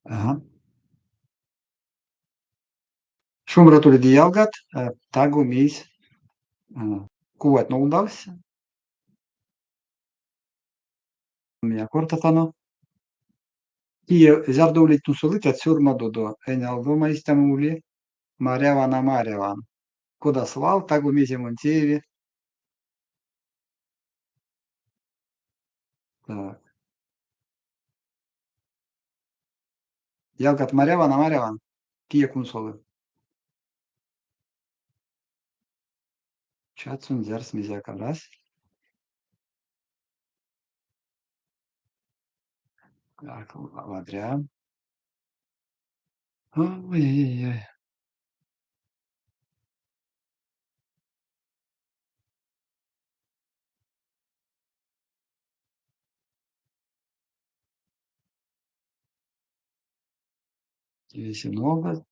Ага. Шумбрат уледе ялгат, таго мейсь кувать нолдавсь. Минь а кортатано. Кие зярдо улить кунсолыцят, сёрмадодо, энялдома истямо ули, маряван а маряван. Кода свал, таго мезе монь тееви. Так. Ялгат, маряван, а маряван? Кие кунсолы? Чатсонть зярс мезеяк арась. Так, вадря. Ой-ой-ой. Весе нолдазь.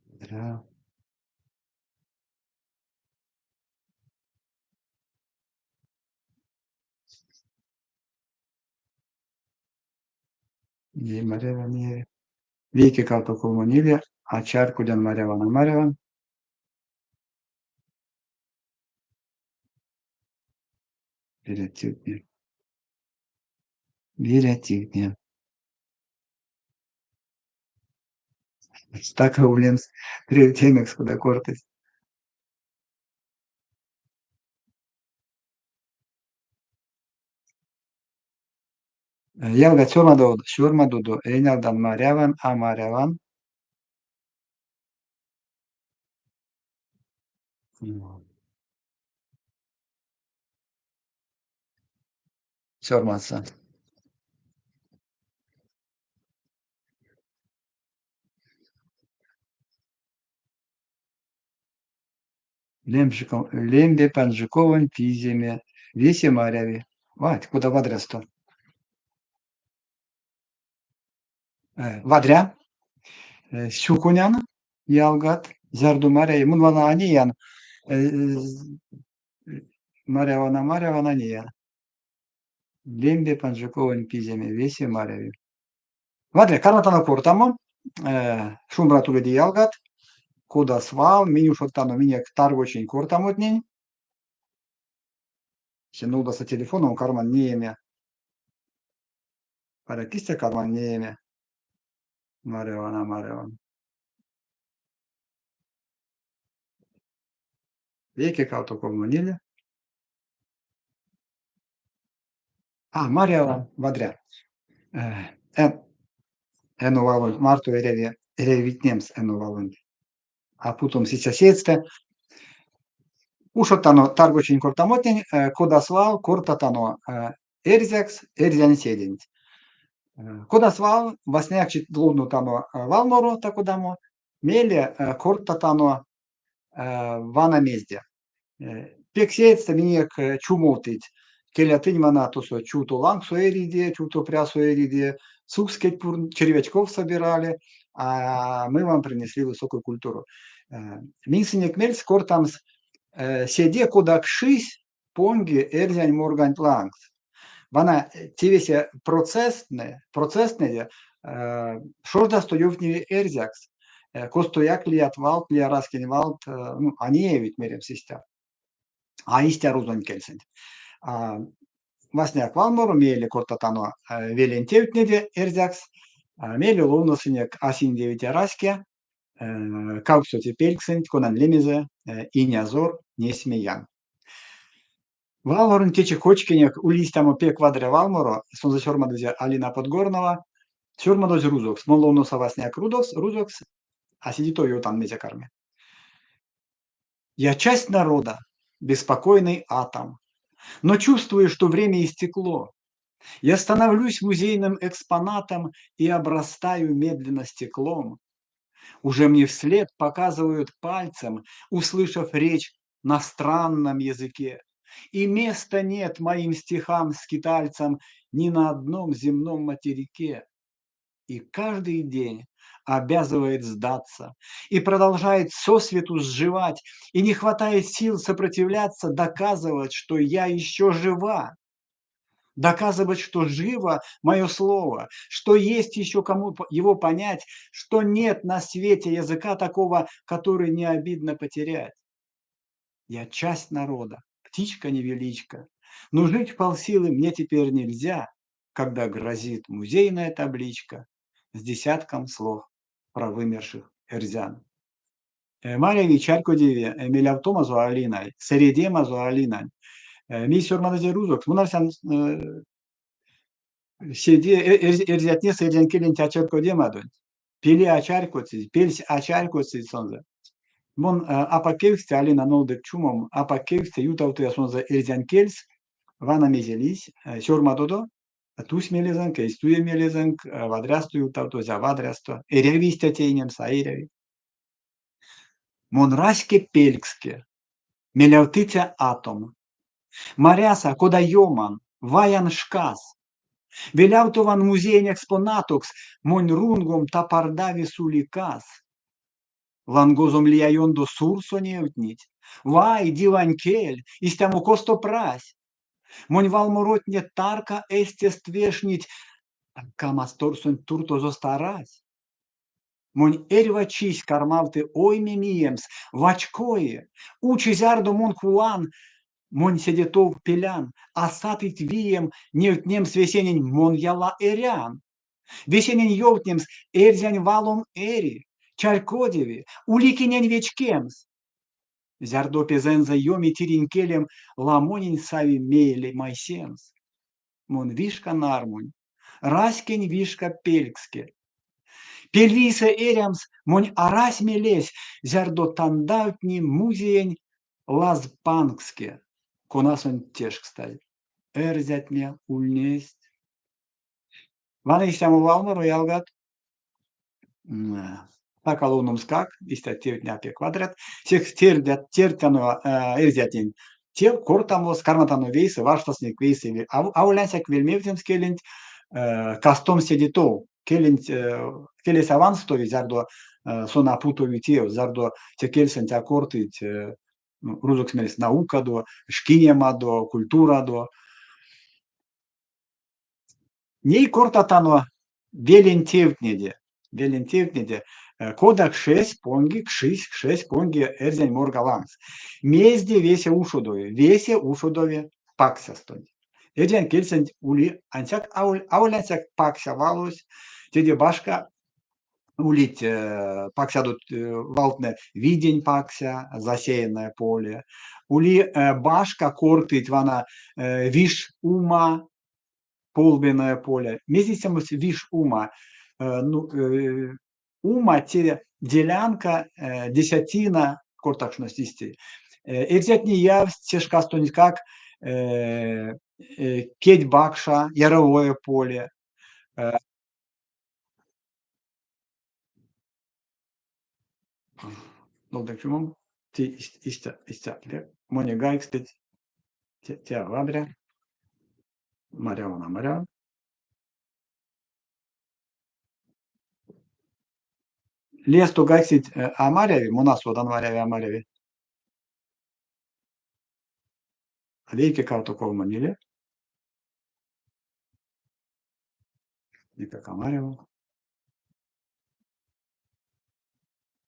Вадря. Ней маряван ней. Вейке кавто колмо ниле, а чарькодян маряван а маряван. Берянть тевтне. Берянть тевтне. Стака улемс превтемекс, кода кортыть. Ялгат, сёрмадодо, энялдан маряван, а маряван. Сёрмадса. Лембе панжиковонь пиземе. Весе маряви. Вай, кода вадрясто. Вадря. Сюконян, ялгат, зярдо маряви. Мон вана а неян. Маряван, а маряван, а неян. Лембе панжиковонь пиземе. Весе маряви. Вадря, карматано кортамо. Шумбрат уледе, ялгат. Кода свал, минь ушодтано минек таргочинь кортамотнень. Се нолдаса телефоном, карман нееме. Паряк истя карман нееме. Маряван, а маряван. Вейке, кавто, колмо, ниле. А, маряван, вадря. Эно валонть марто эряви, эряви витнемс эно валонть. А путомс истя сеедьстэ. Ушодтано таргочинь кортамотнень, кода свал кортатано эрзякс, эрзянседенть. Кода свал, васняяк ловнотано валморо та-кодамо, мейле кортатано вана мезде. Пек сеедьстэ минек чумовтыть. Келя тынь вана тосо чувто лангсо эриде, чувто прясо эриде, сукскеть червячков собирали, а мы вам принесли высокую культуру. Минь сынек мельс кортамс седе, кода кшись понги эрзянь морганть лангс. Вана те весе процесстнэ, процесстнэде шождасто ёвтневи эрзякс. Костояк лият валт, лия раськень валт, ну, а неявить меремс истя. А истя рузонь кельсэнть. Васняяк валморо, мейле кортатано велень тевтнеде эрзякс, мейле ловносынек а синдевиця раське, кавксоце пельксэнть, конань лемезэ Инязор Несмеян. Валморонть течи кочкинек, ули истямо пек вадря валморо, сонзэ сёрмадызе Алина Подгорнова, сёрмадозь рузокс. Мон ловноса васняяк рузокс, а седе тов ёвтан мезе карми. Я часть народа, беспокойный атом, но чувствую, что время истекло. Я становлюсь музейным экспонатом и обрастаю медленно стеклом. Уже мне вслед показывают пальцем, услышав речь на странном языке. И места нет моим стихам-скитальцам ни на одном земном материке. И каждый день обязывает сдаться, и продолжает сосвету сживать, и не хватает сил сопротивляться, доказывать, что я еще жива. Доказывать, что живо мое слово, что есть еще кому его понять, что нет на свете языка такого, который не обидно потерять. Я часть народа, птичка невеличка, но жить вполсилы мне теперь нельзя, когда грозит музейная табличка с десятком слов про вымерших эрзян. Маряви, чарькодеви мелявтомазо Алинань, сэредемазо Алинань. Мейс сёрмадызе рузокс? Мон арсян, седе эрзятне эрзянь келенть а чарькодемадонть. Пеле а чарькодьсызь, пельсь а чарькодьсызь сонзэ. Мон апак кевксте, Алина, нолдык чумом, апак кевксте ютавтыя сонзэ эрзянь кельс. Вана мезе лиссь. Сёрмадодо, тусь мелезэнк, эзь туе мелезэнк, вадрясто ютавтозь, а вадрясто. Эряви истя тейнемс, а эряви. Мон раське пелькске, мелявтыця атом. Маряса, кода ёман, ваян шкас. Велявтован музеень экспонатокс, монь рунгом тапардави суликас. Лангозом лия ёндо сурсо невтнить. Вай, дивань кель, истямо косто прась? Монь валморотне тарка эстест вешнить, тарка масторсонть туртозост арась. Монь эрьва чись кармавты ойме миемс, вачкои, учи, зярдо мон кулан, мон седе тов пелян, а сатыть вием невтнемс весенень мон яла эрян. Весенень ёвтнемс эрзянь валом эри, чарькодеви, ули кинень вечкемс. Зярдо пезэнзэ ёми тиринь келем, ламонень сави мейле майсемс. Мон вишка нармунь, раськень вишка пелькске. Пельвийсэ эрямс монь арась мелесь, зярдо тандавтни музеень лазпанкске, конасонть тешкстазь: Эрзятне ульнесть. Вана истямо валморо, ялгат. Стака ловномскак, истят тевтне а пек вадрят. Секс тердтяно эрзятнень тев кортамос, карматано вейсэ, варштасынек вейсэ, аволь ансяк вельмевтемс келенть, кастомс седе тов. Келенть, келесь а ванстови, зярдо сон а путови тев, зярдо те кельсэнть а кортыть, рузокс меремс, наукадо, шкинемадо, культурадо. Ней кортатано велень тевтнеде. Велень тевтнеде. Кода кшесь понги, кшись, кшесь понги эрзянь морга лангс. Мезде весе ушодови? Весе ушодови паксястонть. Эрзянь кельсэнть ули ансяк аволь, аволь ансяк пакся валось, теде башка улить паксядо валтнэ видень пакся, засеянное поле. Ули башка кортыть вана виш ума, полбенное поле. Мезе истямось виш ума? Ну, ума те делянка, десятина, кортакшность истя. Эрзятне явсть се шкастонтькак кедь бакша, яровое поле. Нолдык чумом, те истя, истя, моне гайгстыть, те вадря. Маряван, а маряван. Лиясто гайгсить а маряви, мон а содан маряви, а маряви. Вейке, кавто, колмо, ниле. Никак а маряви.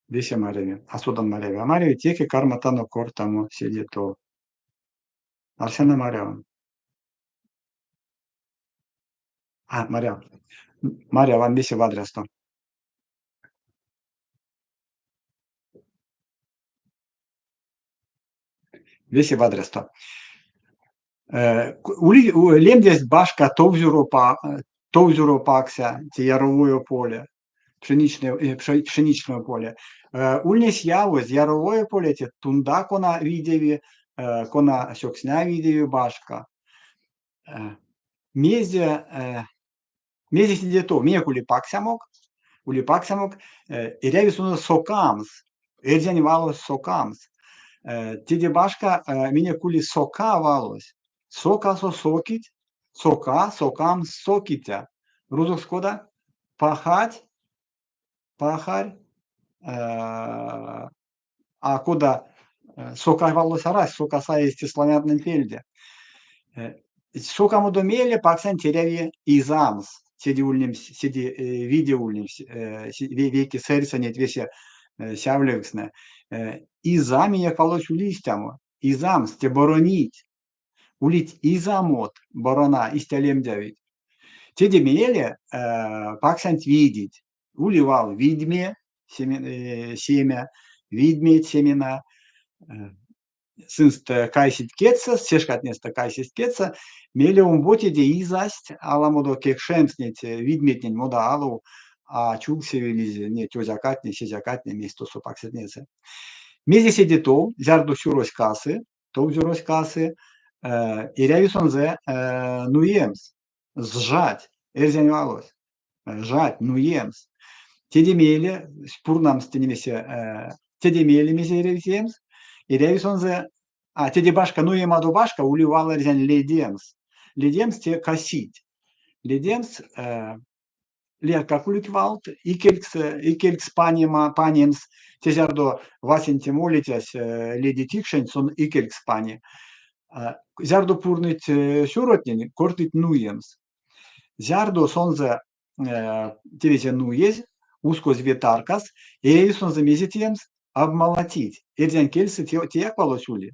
Весе маряви. А содан маряви, а маряви, теке карматано кортамо седе тов. Арсян а маряван. А, маряв. Маряван весе вадрясто. Весе вадрясто. Ули лемдясть башка товзюро пакся, те яровое поле, пшеничное, пшеничное поле. Ульнесь явозь яровое поле, те тунда кона видеви, кона сёксня видеви башка. Мезе, мезе седе тов? Минек ули паксямок, ули паксямок, эряви сонзэ сокамс, эрзянь валось сокамс. Теде башка минек ули сока валось. Сокасо сокить, сока, сокамс, сокиця. Рузокс кода? Пахать, пахарь, а кода сока валось арась, сока саезь те славянтнэнь пельде. Сокамодо мейле паксянть эряви изамс, седе ульнемс, седе виде ульнемс, вейке сэрьсэ неть весе сявлевкстнэ. Иза минек валось ули истямо. Изамс, те боронить. Улить изамот, борона, истя лемдявить. Теде мейле паксянть видить. Ули вал видьме, семя, видьметь, семена. Сынст кайсить кедьсэ, се шкатнестэ кайсесть кедьсэ, мейле омботеде изасть аламодо кекшемс неть видьметнень мода алов, а чулгсевелизь неть озякатне, сезякатне, мезть тосо паксятнесэ. Мезе седе тов, зярдо сюрось касы, товзюрось касы, эряви сонзэ нуемс, сжать, эрзянь валось, жать, нуемс. Теде мейле пурнамс тень весе, теде мейле мезе эряви теемс? Эряви сонзэ, а теде башка, нуемадо башка, ули вал эрзянь ледемс. Ледемс те косить. Ледемс, лияткак улить валт, икелькс, икелькс панема, панемс. Те зярдо васенце молицясь леди тикшенть, сон икелькс пани. Зярдо пурныть сюротнень, кортыть нуемс. Зярдо сонзэ те весе нуезь, ускозь ве таркас, эряви сонзэ мезе теемс? Обмолотить. Эрзянь кельсэ теяк валось ули.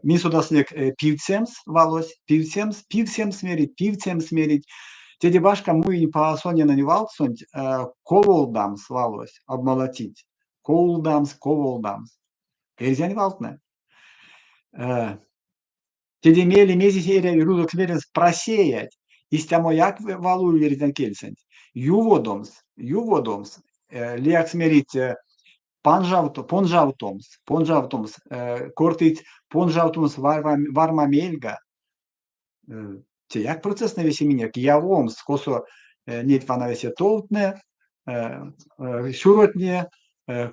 Минь содасынек пивцемс валось, пивцемс, пивсэмс мерить, пивцемс мерить. Теде башка муинь Паасонинэнь валсонть коволдамс валось, обмолотить. Колдамс, коволдамс. Эрзянь валтнэ. Теде мейле мезе эряви рузокс меремс просеять. Истямояк вал ули эрзянь кельсэнть. Юводомс, юводомс. Лиякс мерить понжавтомс, понжавтомс, кортыть понжавтомс варма мельга. Теяк процесстнэ весе минек явомс, косо неть вана весе толтнэ, сюротне,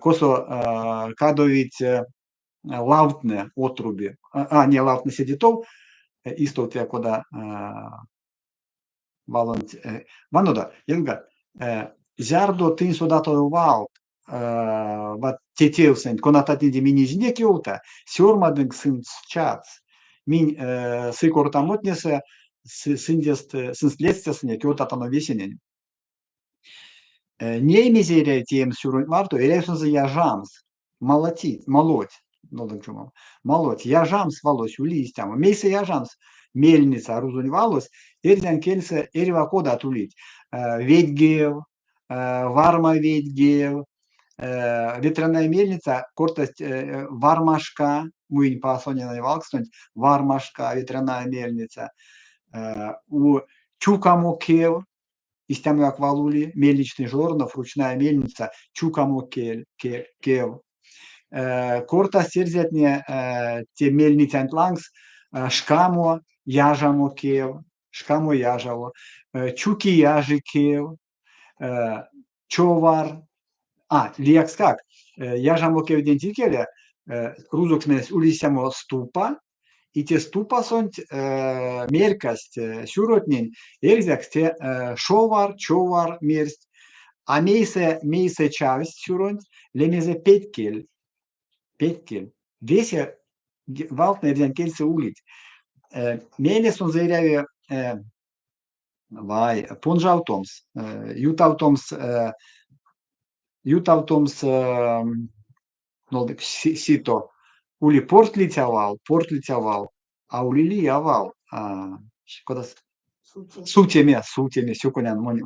косо кадовить лавтне, отруби. А, не лавтне седе тов, истовтыя кода валонть. Ванодо, ялгат, зярдо тынь содатадо валт, вот те тевсэнть, конататнеде минь эзинек ёвта, сёрмадынк сынст чатс. Минь сы кортамотнесэ сындест, сынст ледстясынек, ёвтатано весенень. Ней мезе эряви теемс сюронть марто, эряви сонзэ яжамс. Молотить, молоть, нолдынк чумом, молоть, яжамс валось ули истямо. Мейсэ яжамс? Мельница, рузонь валось, эрзянь кельсэ эрьва кодат улить. Ведьгев, варма ведьгев, ветряная мельница, кортасть вармашка, муинь Паасонинэнь валкстонть, вармашка, ветряная мельница. У чукамо кев, истямояк вал ули, мельничный жорнов, ручная мельница, чукамо кев. Кортасть эрзятне те мельницянть лангс шкамо яжамо кев, шкамо яжаво, чукияжи кев, човар, а, лиякскак, яжамо кевденть икеле рузокс мерсть ули истямо ступа, и те ступасонть мерькасть сюротнень, эрзякс те шовар, човар мерсть, а мейсэ, мейсэ чавсть сюронть, лемезэ петькель, петькель. Весе валтнэ эрзянь кельсэ улить. Мейле сонзэ эряви вай, понжавтомс, ютавтомс, ютавтомс нолдык сито. Ули портлиця вал, портлиця вал, а ули лия вал. Кода сувтеме, сувтеме, сюконян монь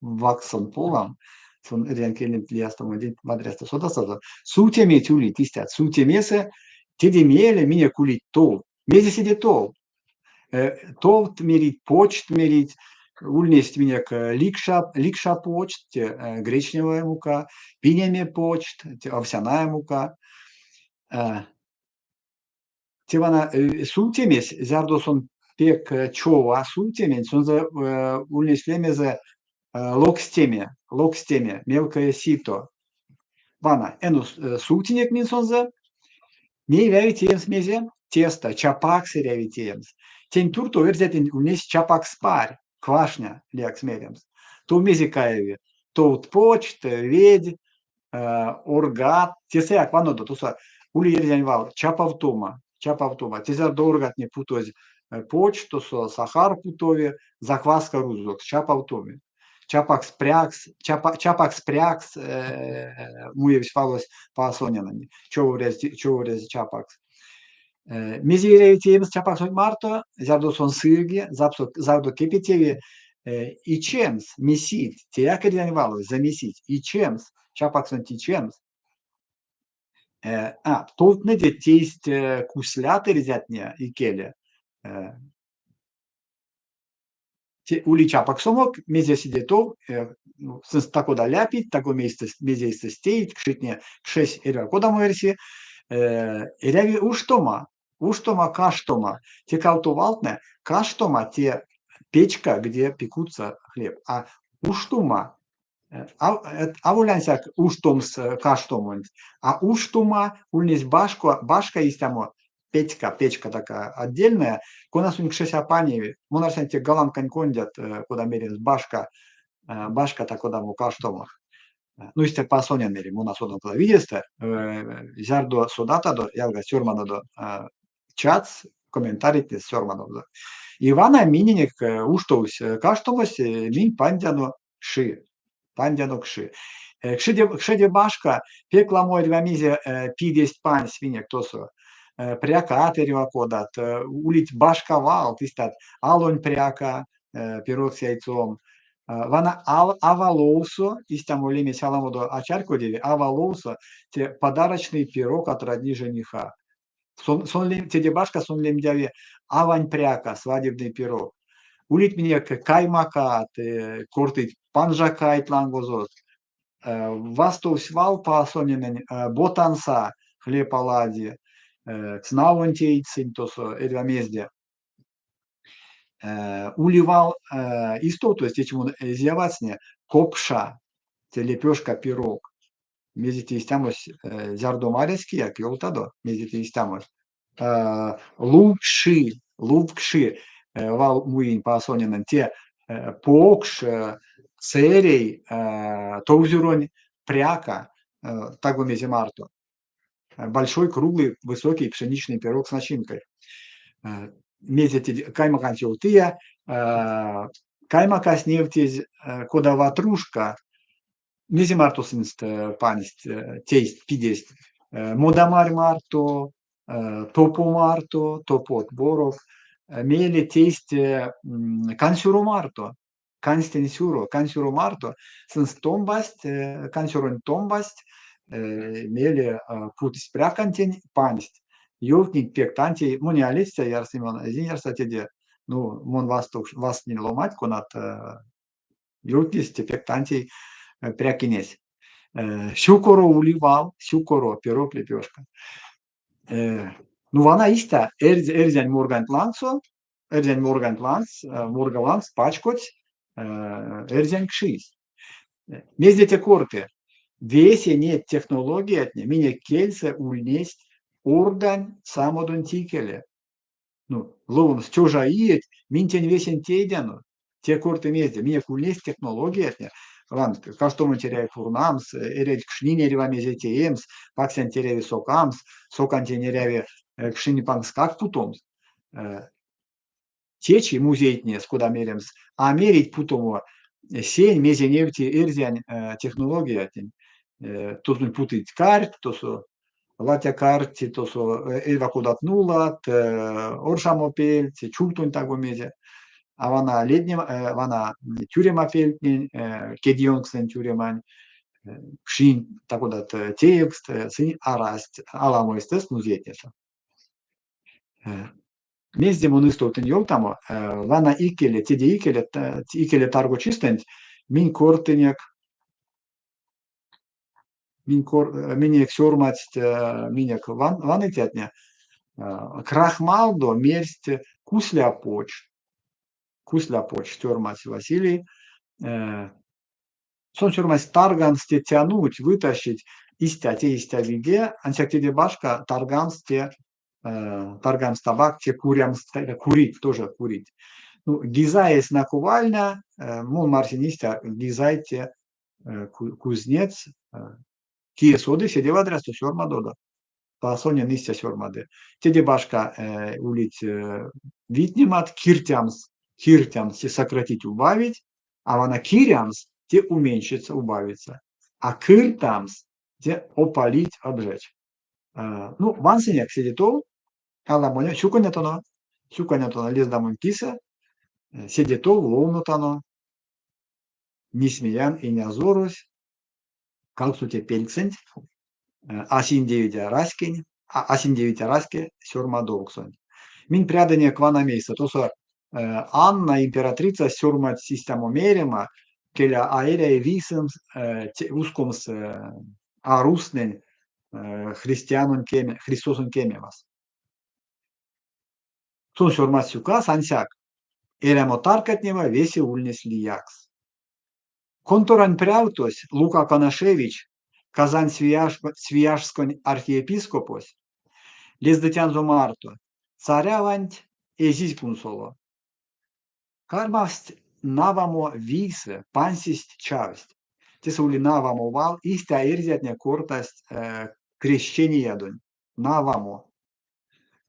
вакссон полам, сон эрзянь келенть лиясто монь вадрясто содасазо. Сувтеметь улить истят. Сувтемесэ теде мейле минек улить тов. Мезе седе тов? Товт мерить, почт мерить, ульнесть минек ликша, ликша почт, те гречневая мука, пинеме почт, те овсяная мука. Те вана сувтемесь, зярдо сон пек чова сувтементь, сонзэ ульнесь лемезэ локстеме, локстеме, мелкое сито. Вана, эно сувтинек минь сонзэ, ней эряви теемс мезе? Тесто, чапакс эряви теемс. Тень туртов эрзятнень ульнесь чапакс-парь, квашня, лиякс меремс. Тов мезе каеви? Товт почт, ведь, оргат. Тесэяк ванодо, тосо ули эрзянь вал чапавтома, чапавтома. Те зярдо оргатне путозь Почт тосо, сахар путови, закваска рузокс, чапавтови. Чапакс прякс, чапакс прякс муевсь валось Паасоненэнь, човорязь чапакс. Мезе эряви теемс чапаксонть марто, зярдо сон сырги, зярдо кепетеви, ичемс, месить, теяк эрзянь валось, замесить, ичемс, чапаксонть ичемс. Товтнеде тейсть куслят эрзятне икеле. Ули чапаксомок, мезе седе тов, сынст та-кода ляпить, таго мезе эйстэст теить, кшитне, кшесь эрьва кодамо эрси. Эряви уштома, уштома, каштома. Те кавто валтнэ, каштома те печка, где пекутся хлеб, а уштума, аволь ансяк уштомс каштомонть, а уштума ульнесь башка истямо пецька, печка такая отдельная, конасонть кшесь а паневи. Мон арсян, те голландкань кондят, кода меремс, башка та-кодамо каштомо. Ну, истя Паасонен мери, мон а содан кода видестэ, зярдо содатадо, ялга сёрмадодо чатс, комментарийтнес сёрмадодо. И вана миненек уштовсь каштомось, минь пандяно кши. Пандяно кши. Кшиде башка пек ламо эрьва мезе пидесть пансть минек тосо. Прякат эрьва кодат, улить башка валт, истят алонь пряка, пирог с яйцом. Вана аваловсо, истямо лемесь аламодо а чарькодеви, аваловсо те подарочный пирог от родни жениха. Теде башка сон лемдяви авань пряка, свадебный пирог. Улить минек каймакат, кортыть панжакайть лангозост. Вастовсь вал Паасоненэнь ботанса, хлеб оладьи, кснавонь теить сынь тосо эрьва мезде. Ули вал истовтозь, течи мон эзия вастне, копша, те лепешка, пирог. Мезе те истямось, зярдо марясь кияк, ёвтадо, мезе те истямось. Лувкши, лувкши, вал муинь Паасоненэнь, те покш, сэрей, товзюронь пряка, таго мезе марто. Большой, круглый, высокий пшеничный пирог с начинкой. Мезе те каймаканть ёвтыя, каймакась невтезь кода ватрушка, мезе марто сынст пансть, тейсть, пидесть. Модамарь марто, топо марто, топот, боров. Мейле тейсть кансюро марто, канстень сюро, кансюро марто. Сынст томбасть, кансюронь томбасть, мейле путсть прякантень, пансть. Ёвтнить пек тантей, монь а ледстя ярснеман, эзинь ярса теде. Ну, мон вастнинь ломать, конат ёвтнесть, те пек тантей прякинесь. Сюкоро ули вал, сюкоро, пирог, лепешка. Ну, вана истя, эрзянь морганть лангсо, эрзянь морганть лангс, морга лангс пачкодсь эрзянь кшись. Мезде те корты? Весе неть технологиятне минек кельсэ ульнесть ордань самодонть икеле. Ну, ловомс тёжа иеть, минь тень весень тейдяно. Те корты мезде? Минек ульнесть технологиятне. Вант, каштомонть эряви пурнамс, эрявить кшнинь эрьва мезе теемс, паксянть эряви сокамс, сокантень эряви кшнинь панкскак путомс. Течи музейтнес, кода меремс, а мерить путомо сень, мезе невти эрзянь технологиятнень. Тосонь путыть карть, тосо латя карть, тосо эрьва кодат нулат, оршамопельть, чувтонь таго мезе. А вана ледне, вана тюремапельтнень, кедьёнкстнэнь тюремань, кшинь та-кодат теевкст, сынь арасть аламо эстест музейтнесэ. Мезде мон истовтынь ёвтамо, вана икеле, теде икеле, икеле таргочистэнть минь кортынек, минек сёрмадсть минек ваныцятне, крахмалдо мерсть кусля почт. Кусля почт сёрмадсь Василий. Сон сёрмадсь таргамс те тянуть, вытащить истя, те истя виде, ансяк теде башка таргамс те таргамс табак, те курямс, курить, тоже курить. Ну, гизаесь наковальня, мон марсинь истя, гизай те кузнец, кие соды, седе вадрясто сёрмадодо. Паасонин истя сёрмады. Теде башка улить витнемат киртямс, киртямс, те сократить, убавить, а вана кирямс, те уменьшиться, убавиться. А кыртамс, те опалить, обжечь. Ну, вансынек седе тов, аламонь сюконятано, сюконятано лездамонь кисэ, седе тов ловнотано Несмеян инязорось кавксоце пельксэнть а синдевиця раськень, а синдевиця раське сёрмадовксонть. Минь прядынек вана мейсэ. Тосо Анна императрица сёрмадсь истямо мерема, келя а эряви вийсэмс ускомс а рузтнэнь христианонь кеме, Христосонь кемемас. Сон сёрмадсь указ ансяк эрямо таркатнева весе ульнесть лиякс. Конторань прявтось Лука Конашевич, Казань Свияжсконь архиепископось, лездыцянзо марто, царяванть эзизь кунсоло. Кармавтсть навамо вийсэ, пансесть, чавсть. Тесэ ули навамо вал, истя эрзятне кортасть крещениядонть. Навамо.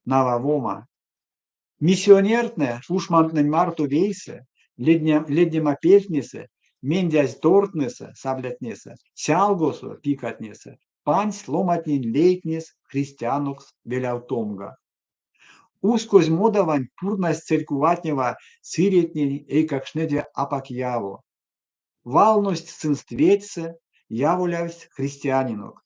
Нававома. Миссионертнэ ушмантнэнь марто вейсэ, леднемапельтнесэ, мендязь тортнэсэ, саблятнесэ, сялгосо, пикатнесэ, пансть ломантнень лейтнес христианокс велявтомга. Ускозь модаванть пурнасть церькуватнева сыретнень эйкакштнеде апак яво. Валность сынст ведьсэ, яволявтсть христианинок.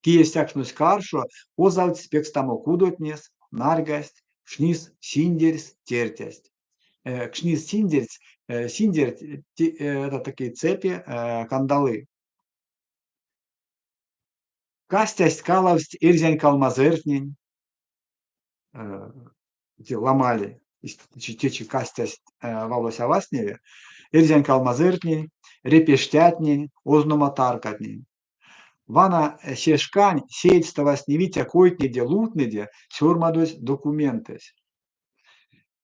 Кие стякшнось каршо, озавтсть пекстамо кудотнес, нарьгасть, кшнис синдерсь, тертясть. Кшнис синдерсь, синдерть это такие цепи, кандалы. Кастясть, калавсть эрзянь калмазыртнень, ломали, течи кастясть валось а вастневи, эрзянь калмазыртнень, репештятнень, ознома таркатнень. Вана се шкань сеедьстэ вастневиця койтнеде-лувтнеде сёрмадозь документэсь.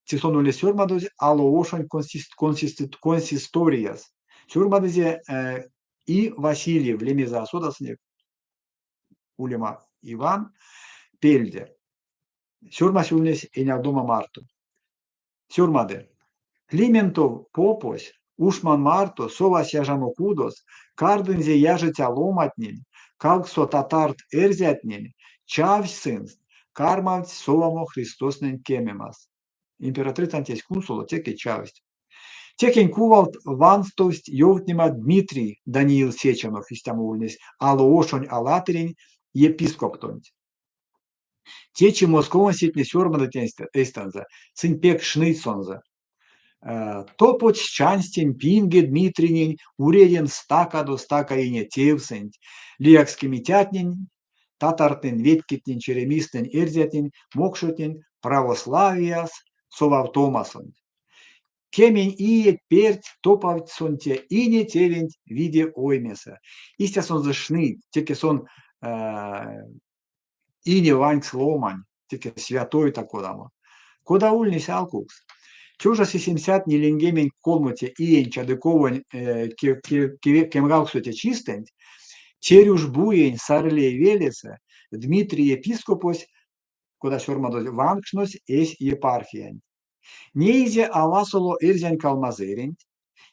Те сон ули сёрмадозь Алоошонь консисторияс. Сёрмадызе И. Васильев лемезэ а содасынек, улема Иван пельде. Сёрмась ульнесь энялдома марто. Сёрмады. Климентов попось ушман марто совась яжамо кудос, кардынзе яжиця ломатнень, кавксо татарт эрзятнень, чавсь сынст, кармавтсь совамо Христоснэнь кемемас. Императрицанть эзь кунсоло, теке чавсть. Текень кувалт ванстовсть ёвтнемат Дмитрий Даниил Сеченов, истямо ульнесь Алоошонь Алатырень епископтонть. Течи московонсетне сёрмадыть эйстэнзэ, сынь пек шныть сонзэ. Топодсь чанстень пинге Дмитрийнень уредемс стакадо стака ине тевсэнть, лиякс кемицятнень, татартнэнь, ветькетнень, черемистнэнь, эрзятнень, мокшотнень православияс совавтомасонть. Кемень иеть перть топавтсь сон те ине тевенть виде оймесэ. Истя сонзэ шныть, теке сон ине ванькс ломань, теке святой та-кодамо. Кода ульнесь алкукс? Тёжа сисемсядт ниленьгемень колмоце иень чадыковонь кемгавксоце чистэнть Терюшбуень Сарлей велесэ Дмитрий епископось, кода сёрмадозь, ванкшнось эсь епархиянть. Неизе авасоло эрзянь калмазыренть,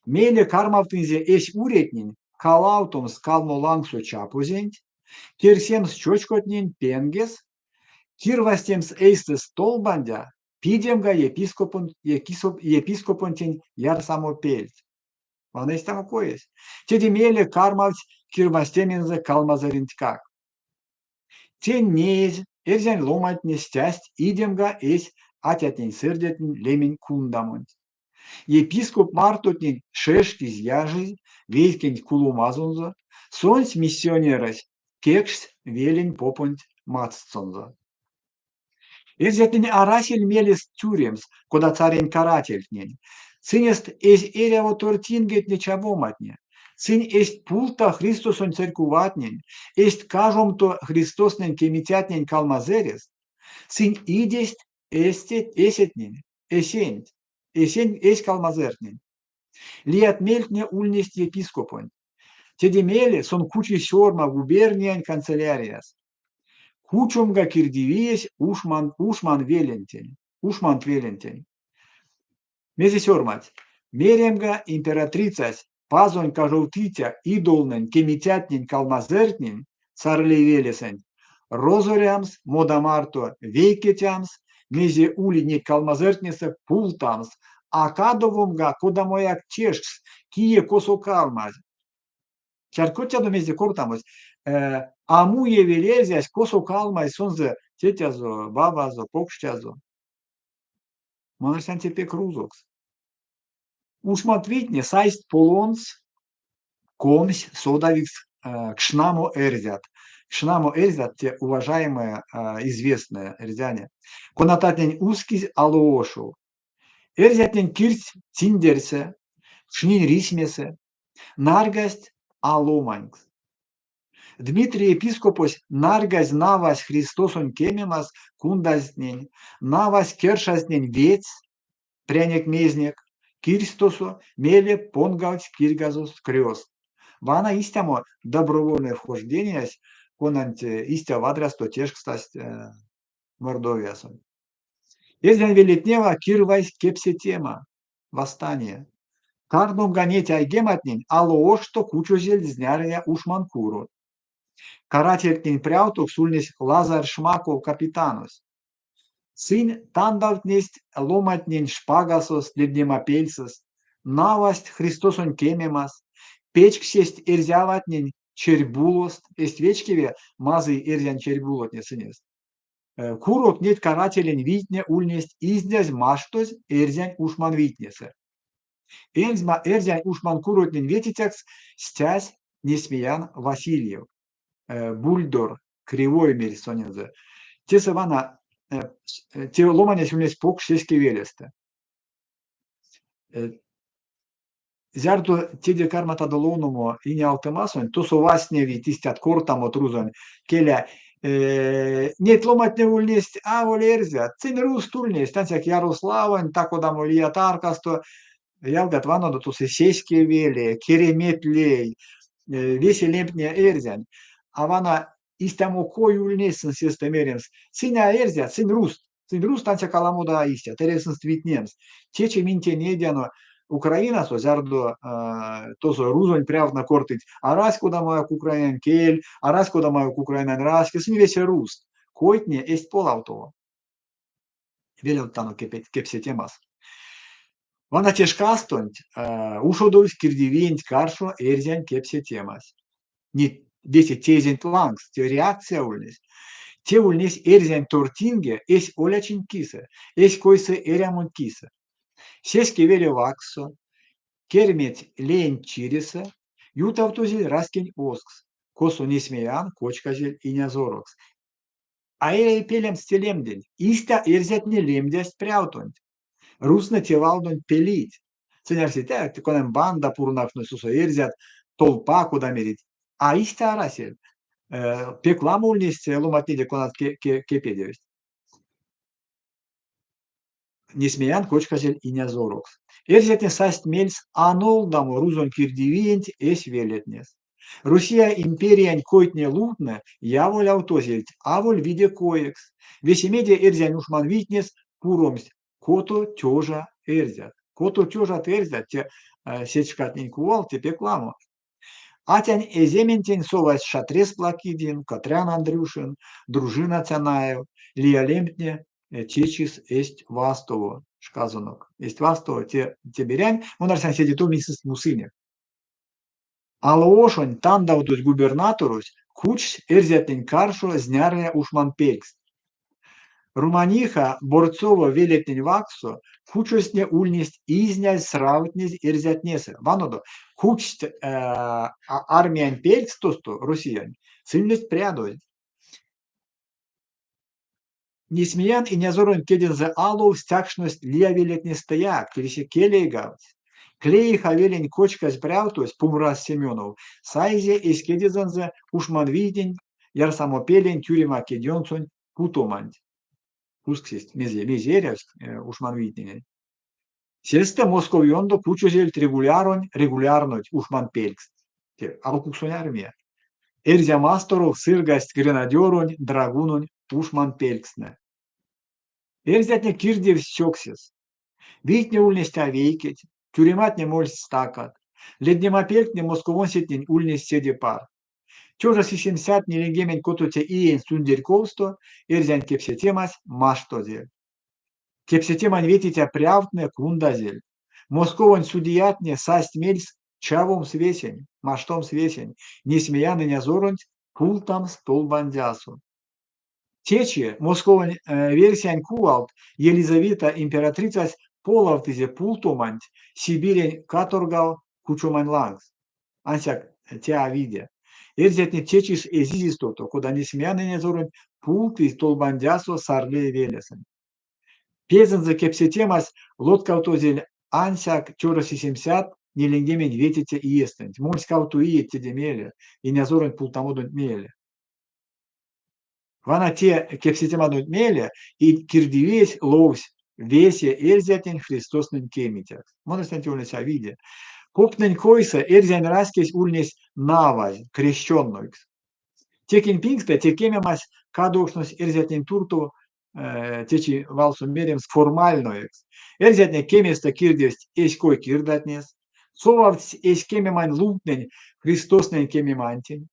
мейле кармавтынзе эсь уретнень калавтомс калмо лангсо чапозенть, керсемс чочкотнень пенгес, кирвазтемс эйстэст толбандя, пидемга епископонтень ярсамопельть. Вана истямо коесь. Теде мейле кармавтсь кирвазтемензэ калмазырентькак. Тень неезь, эрзянь ломантне стясть идемга эсь атятнень-сэрдятнень лемень кундамонть. Епископ мартотнень шешкизь-яжизь вейкенть куломазонзо, сонсь миссионерэсь кекшсь велень попонть мацтсонзо. Эрзятнень арасель мелест тюремс, кода царень карательтнень. Сынест эзь эряво тортингетне-чавоматне. Сынь эзть пулта Христосонь церькуватнень, эзть кажомто Христоснэнь кемицятнень калмазырест. Сынь идесть эсетнень, эсенть, эсень эсь калмазыртнень. Лият мельтне ульнесть епископонть. Теде мейле сон кучи сёрма губерниянь канцелярияс. Кучомга кирдивиесь ушман велентень, ушмант велентень. Мезе сёрмадсь? Меремга императрицась пазонь кажовтыця идолнэнь кемицятнень калмазыртнень Сарлей велесэнть розорямс, мода марто вейкетямс, мезе ули неть калмазыртнесэ пултамс, а кадовомга кодамояк тешкс, кие косо калмазь. Чарькодтядо, мезде кортамось? А муевель эрзясь, косо калмазь сонзэ тетязо, бабазо, покштязо. Мон арсян, те пек рузокс. Ушмант вийтне сайсть полонс 20 содавикс кшнамо эрзят. Кшнамо эрзят те уважаемые, известные эрзяне. Конататнень ускизь Алоошов. Эрзятнень кирдсть циндерьсэ, кшнинь рисьмесэ, нарьгасть а ломанькс. Дмитрий епископось нарьгазь навась Христосонь кемемас кундазтнень, навась кершазтнень ведьс, прянек-мезнек, кирдсь тосо, мейле понгавтсь кирьгазост крёст. Вана истямо добровольной вхождениясь, конанть истя вадрясто тешкстасть Мордовиясо. Эрзянь велетнева кирвайсь кепсетема, восстание. Кардомга неть айгематнень Алоошсто кучозельть знярыя ушманкурот. Карательтнень прявтокс ульнесь Лазарь Шмаков капитанось. Сынь тандавтнесть ломантнень шпагасост, леднемапельсэст, навасть Христосонь кемемас, печксесть эрзяватнень черьбулост, эзть вечкеве мазый эрзянь черьбулотне сынест. Курок неть карателень вийтне ульнесть изнязь-маштозь эрзянь ушманвийтнесэ. Эрзянь ушманкуротнень ветицякс стясь Несмеян Васильев. Бульдор, кривой мерсь сонензэ. Тесэ вана те ломанесь ульнесь покш сеське велестэ. Зярдо теде карматадо ловномо Инеалтымасонть, тосо вастневить истят кортамот рузонь келя. Неть ломантне ульнесть аволь эрзят, сынь рузт ульнесть, ансяк Ярославонь, та-кодамо лия таркасто. Ялгат, ванодо тосо Сеське веле, Керемет лей, весе лемтне эрзянь. А вана истямо кой ульнесь сынст меремс. Сынь а эрзят, сынь рузт. Сынь рузт, ансяк аламодо а истят, эряви сынст витнемс. Течи минь те нейдяно Украинасо, зярдо тосо рузонь прявтнэ кортыть, арась кодамояк украинань кель, арась кодамояк украинань раське, сынь весе рузт. Койтне эзть полавтово. Велявттано кепсетемас. Вана те шкастонть ушодовсь кирдивиенть каршо эрзянь кепсетемась. Не весе тезэнть лангс, те реакция ульнесь. Те ульнесь эрзянь тортинге эсь олячинть кисэ, эсь койсэ эрямонть кисэ. Сеске веле вакссо, Керметь леенть чиресэ, ютавтозель раськень озкс, косо Несмеян кочказель инязорокс. А эряви пелемс те лемденть. Истя эрзятне лемдясть прявтонть. Рузтнэ те валдонть пелить. Сынь арсить, конань банда пурнавкшнось тосо эрзят, толпа, кода мерить. А истя арасель. Пек ламо ульнесть ломантнеде, конат кепедевсть. Несмеян кочказель инязорокс. Эрзятне састь мельс а нолдамо рузонь кирдивиенть эсь велетнес. Россия империянь койтне-лувтне яволявтозельть аволь виде коекс. Весемеде эрзянь ушманвийтнес пуромсть 6000 эрзят. 6000 эрзят те сеть шкатнень кувалт, те пек ламо. Атянь эзементень совасть Шатрес Плакидин, Катрян Андрюшин, Дружина Цянаев, лия лемтне течис эзть вастово шказонок. Эзть вастово те, те берянь, мон арсян, седе тов минь сынст мусынек. Алоошонь тандавтозь губернаторось кучсь эрзятнень каршо знярыя ушманпелькст. Руманиха, Борцова велетнень вакссо кучозтне ульнесть изнязь-сравтнезь эрзятнесэ. Ванодо, кучсть армиянь пелькст тосто, Россиянь, сынь ульнесть прядозь. Несмеян инязоронть кедензэ алов стякшность лия велетнестэяк, тевесь келейгавтсь. Клеиха велень кочказь прявтось Пумрас Семенов саизе эсь кедезэнзэ ушманвийтнень ярсамопелень тюрема кедьёнксонть путоманть. Усксесть, мезе, мезе эрявсь ушманвийтненень. Сестэ Москов ёндо кучозельть регуляронь регулярнойть ушманпелькст. Те алкуксонь армия. Эрзя масторов сыргасть гренадёронь, драгунонь ушманпелькстнэ. Эрзятне кирдевсть сёксес. Вийтне ульнесть а вейкеть, тюрематне мольсть стакат, леднемапельтне московонсетнень ульнесть седе парт. 1746 иень сундерьковсто эрзянь кепсетемась маштозель. Кепсетемань ветиця прявтнэ кундазельть. Московонь судиятне састь мельс чавомс весень, маштомс весень, Несмеян инязоронть пултамс толбандясо. Течи, московонь версиянть кувалт, Елизавета императрицась полавтызе пултоманть Сибирень каторгав кучоманть лангс. Ансяк те а виде. Эрзятне течис эзизь истовто, кода Несмеян инязоронть пултызь толбандясо Сарлей велесэнть. Пезэнзэ кепсетемась лоткавтозель ансяк 1745 иестэнть, мольсь кавто иеть теде мейле, инязоронть пултамодонть мейле. Вана те кепсетемадонть мейле и кирдивиесь ловсь весе эрзятнень Христоснэнь кемицякс. Мон истя ульнесь а виде. Поптнэнь койсэ эрзянь раськесь ульнесь навазь, крещённойкс. Текень пингстэ те кемемась кадовкшнось эрзятнень туртов течи валсо меремс формальноекс. Эрзятне кеместэ кирдевсть эсь кой-кирдатнес, совавтсть эсь кемемань лувтнень Христоснэнь кемемантень.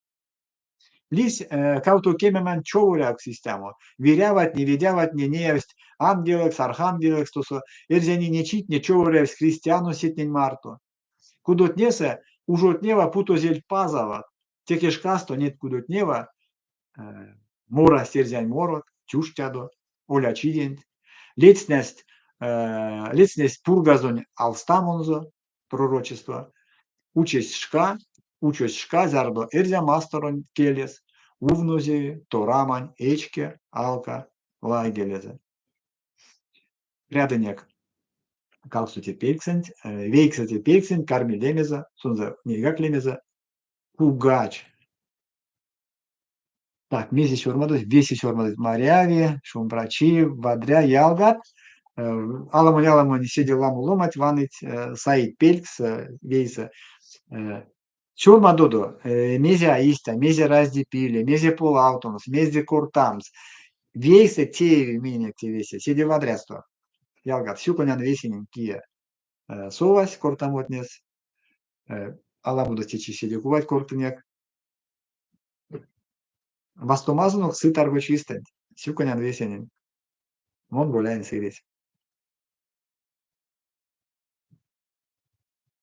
Лиссь кавто кемемань човорявкс истямо. Виряватне, ведяватне неявсть ангелэкс, архангелэкс, тосо эрзянь инечитне човорявсть христианонсетнень марто. Кудотнесэ ужотнева путозельть пазават. Теке шкасто неть кудотнева морасть эрзянь морот, Тюштядо, олячиденть, ледстнясть ледстнесть Пургазонь алстамонзо, пророчества, учость шка, учость шка, зярдо Эрзя масторонь келес увнозеви Торамань эчке алка вайгелезэ. Прядынек кавксоце пельксэнть, вейксэце пельксэнть карми лемезэ, сонзэ нейгак лемезэ Пугач. Так, мезе сёрмадозь? Весе сёрмадозь. Маряви, шумбрачи, вадря, ялгат. Аламонь-аламонь седе ламо ломанть ваныть, саить пелькс вейсэ. Сёрмадодо, мезе а истя, мезе разди пиле, мезе полавтомс, мезде кортамс. Вейсэ тееви миненек те весе, седе вадрясто. Ялгат, сюконян весенень, кие совась кортамотнес. Аламодо течи седе кувать кортынек. Вастомазонок сы таргочистэнть. Сюконян весенень. Мон Боляень Сыресь.